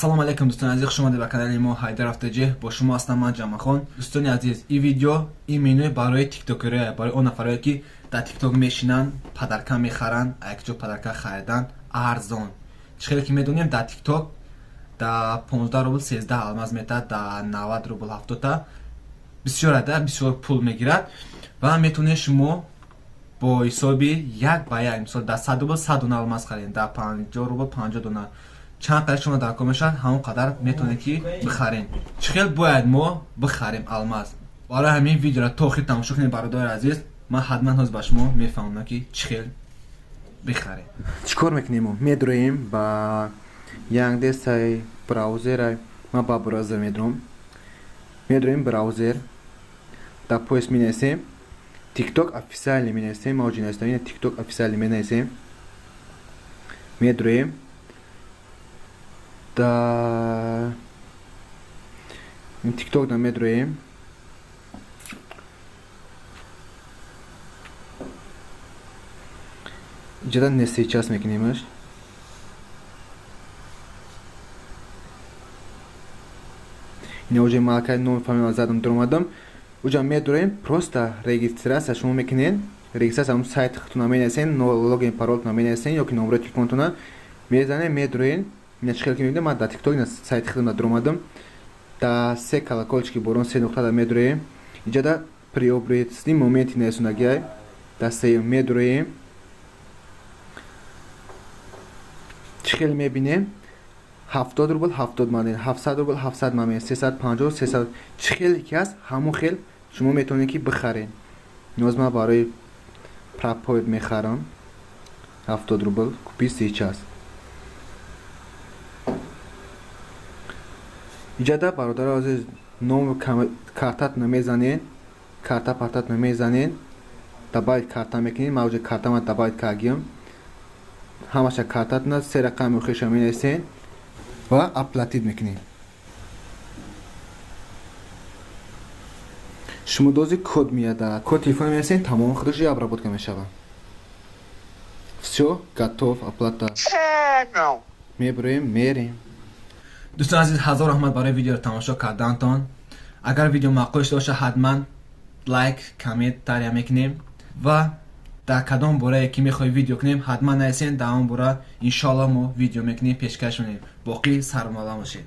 Ассалому алайкум, дӯстони азиз, хуш омадед ба канали мо Ҳайдаров ТЖ. Бо шумо ҳастам ман, Ҷамъахон. Дӯстони азиз, ин видео именно барои тиктокерое, барои он нафарое, ки дар тикток мешинанд, подарка мехаранд, якҷо подарка харидан арзон. Чӣ хеле ки медонем, дар тикток да 15 рубл 13 алмаз метаҳад, да 90 рубл 70-та. Бисёр ада, бисёр пул мегирад ва метавонед шумо бо ҳисоби як ба як, мисол, да 100 рубл 100 дона алмаз харед, да 50 рубл 50 дона. Чанд қадар шумо дар кор мешавад, ҳамон қадар метавонед, ки бихарем. Чӣ хел бояд мо бихарем алмаз? Барои ҳамин видеоро то охир тамошо кунед, бародари азиз. Ман ҳатман ҳозир ба шумо мефаҳмонам, ки чӣ хел бихарем. Чӣ кор мекунем? Мо медроем ба Яндексай, браузерай. Ман ба браузер медром. Медроем браузер, дар поиск менависем «Тикток официальный», менависем. Ма оҷи нависам, ина «Тикток официальный» менависем. Медроем да тикток, да медроем. Иҷода «Не сейчас» мекунемаш. Ина оҷа малакаи номи фамилия задам, дуромадам. Уҷа медроем, просто регистрация шумо мекунед. Регистрация ҳамун сайти худтона менависен, логин, паролтона менависен ё ки номерои телефонтона мезанем, медроен. Ина чӣ хел ки мебинем, ман дар тикток ина сайти худам дуромадам. Да се колокольчики борон, се нуқта да медроем. Иҷода «Приобрести моменты» нависондагиай, дар сеюм медроем. Чӣ хел мебинем? 70 рубл 70 монет, 700 рубл 700 монет, 350, 300. Чӣ хеле ки ҳаст, ҳамон хел шумо метавонед, ки бихаред. Ниёз ман барои пропоид мехарам 70 рубл, «Купить сейчас». Иҷода, бародари азиз, номи картатона мезанед, карта партатона мезанед, «Добавить карта» мекунед. Ман оҷа картама добавить кардагиам. Ҳамаша картатона, се рақами охириша менависед ва «Оплатить» мекунед. Шумо дози код меяд, код телефон менависед, тамом, худаш обработка мешавад. Всё, готов, оплата. Мебироем, мерем. Дӯстон азиз, ҳазор раҳмат барои видеоро тамошо кардантон. Агар видео маъқул шуда бошад, ҳатман лайк, комментария мекунем ва дар кадом борае ки мехоҳӣ видео кунем, ҳатман нависен. Дар он бора иншоалло мо видео мекунем, пешкаш мекунем. Боқӣ сармалам бошед.